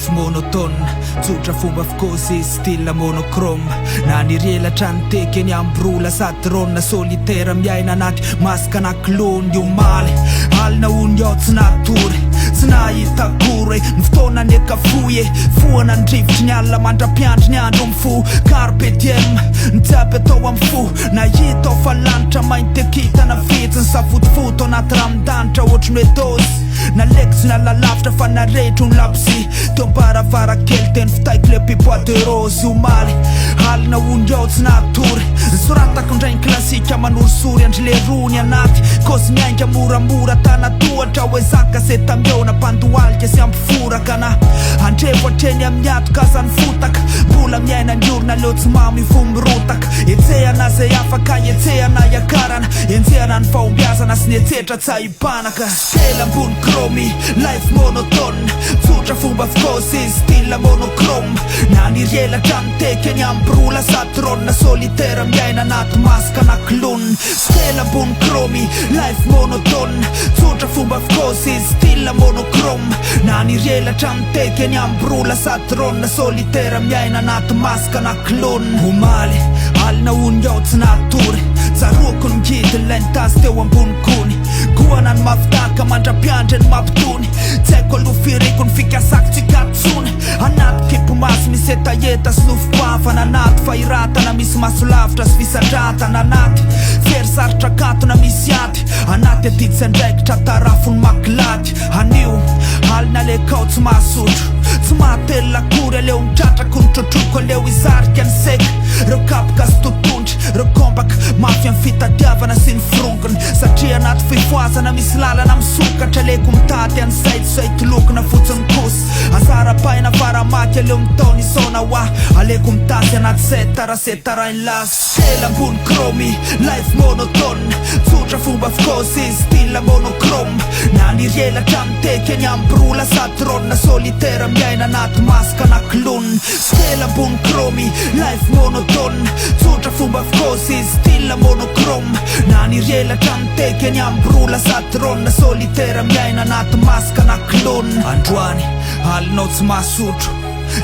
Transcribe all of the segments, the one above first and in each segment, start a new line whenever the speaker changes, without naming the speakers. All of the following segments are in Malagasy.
Life monotone, tsotra fomba fikozy style monochrome. Naniry elatra ny teky eny ambiroa lasa drone solitaire miaina anaty masque na clone. Omaly alina hono aho tsy natory, tsy nahita akory e. Ny fotoana neka fohy e, fohana ny rivotry ny alina mandra-piandry ny andro mifoha. Carpe diem, ny jiaby atao amin'ny fo. Nahita aho fa lanitra mainty kintana vitsy nisafotofoto anaty ranon-danitra ohatry ny hoe dôzy. Naleko tsy niala lavitra fa narehitro ny labozia teo am-baravarankely teny fitaiko le pipois de rose. Omaly alina hono aho tsy natory, nosoratako indray ny klasika manorisory an-dry lerony anaty kôzy miainga moramora tana-tohatra hoe zaka se tamiona mpandohalika sy ampiforaka na andrevo hatreny amin'ny hatoka aza ny fotaka. Mbola miaina ny orona aleo tsy mamo io fo mirotaka. Hetsehana izay afaka hetsehana hiakarana, enjehana ny fahombiazana sy ny etsetra tsy ahipanaka. Kely ambony chromie, life monotone, tsotra fomba fikozy, style monochrome. Naniry elatra ny teky eny ambiroa lasa trône solitaire miaina anaty masque na clown. Kely ambony chromie, life monotone, tsotra fomba fikozy, style monochrome. Naniry elatra ny teky eny ambiroa lasa trône solitaire miaina anaty masque na clown. Omaly alina hono aho tsy natory, tsaroako ny ngidy nilay nitazy teo ambony gony. Goana ny mafy tahaka mandra-piandry ny mampitony. Tsy haiko aloha firiko ny fikasako tsy hikatsony. Anaty kipi-maso misy hetaheta sy nofy goavana, anaty fahiratana misy maso lavitra sy fisandratana, anaty fery sarotra akatona misy ady, anaty adidy sy andraikitra tarafon'ny makilady. Anio alina alekao tsy mahasotro, tsy mahatelina akory, aleo ny tratrako ny trotroiko, aleo hisarika ny seka, reo kapoka sy totondry, reo kombaka mafy amin'ny fitadiavana sy ny forongony, satria anaty fifohazana misy lalana misokatra, aleko mitady an'izay tsy zay tolokona fotsiny kosa, aza arapaina faramaky, aleo mitaona isaona hoa, aleko mitasy anaty seta raha seta rain'las. Kely ambony chromie, life monotone, tsotra fomba fikozy, style monochrome. Naniry elatra ny teky eny ambiroa lasa drone solitaire miaina anaty masque na clown. Kely ambony chromie, life monotone, tsotra fomba fikozy, style monochrome. Naniry elatra ny teky eny ambiroa lasa drone solitaire miaina anaty masque na clown. Androany alinao tsy mahasotro.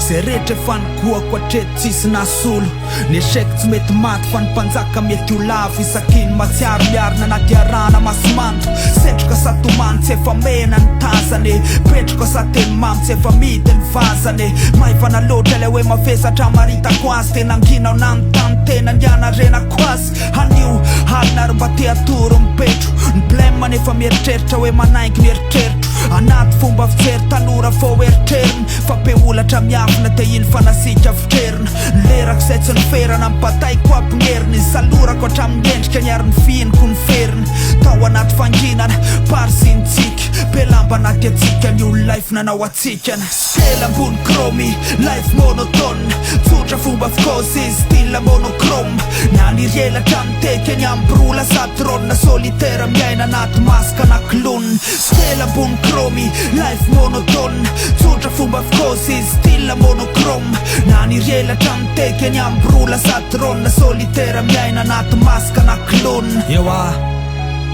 Zay rehetra efa nigohako hatreto tsisy nahasolo. Ny échec tsy mety maty fa ny mpanjaka mety ho lavo isaky ny mahatsiaro miarina anaty arahana maso mando. Setroka sa tomany tsy efa mena ny tazana e. Betroka sa teny mamy tsy efa mihidy ny vazana e. Maivana loatra ilay hoe mavesatra hamaritako azy. Tena ngina aho nanontany tena ny hanarenako azy. Anio alina ary mba te hatory mipetro. Ny blème nefa mieritreritra hoe manaingo ny eritreritro. Anaty fomba fijery tanora vao eritreriny fa be holatra miafina te hino fa nasiaka fitrerina. Ny lerako izay tsy niferana ny bataiko ampingeriny. Ny salorako hatramin'ny endrikany ary ny fihiniko ny feriny. Tao anaty fanginana, bary sy ny tsiky. Be lamba anaty hatsiaka ny olona life nanao hatsikana. Kely ambony chromie, life monotone, tsotra fomba fikozy, style monochrome. Naniry elatra ny teky eny ambiroa lasa drone solitaire miaina anaty masque na clown. Kely ambony chromie, life monotone, tsotra fomba fikozy, style monochrome. Naniry elatra ny teky eny ambiroa lasa drone solitaire miaina anaty masque na clown. Ewa,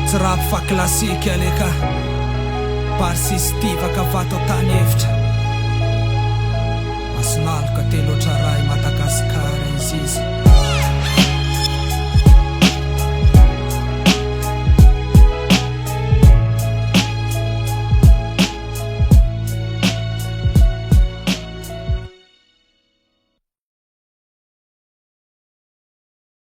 tsy rap fa classique aleka. Bary sy stivaka vato an-tany efitra. Mason'aloka tena.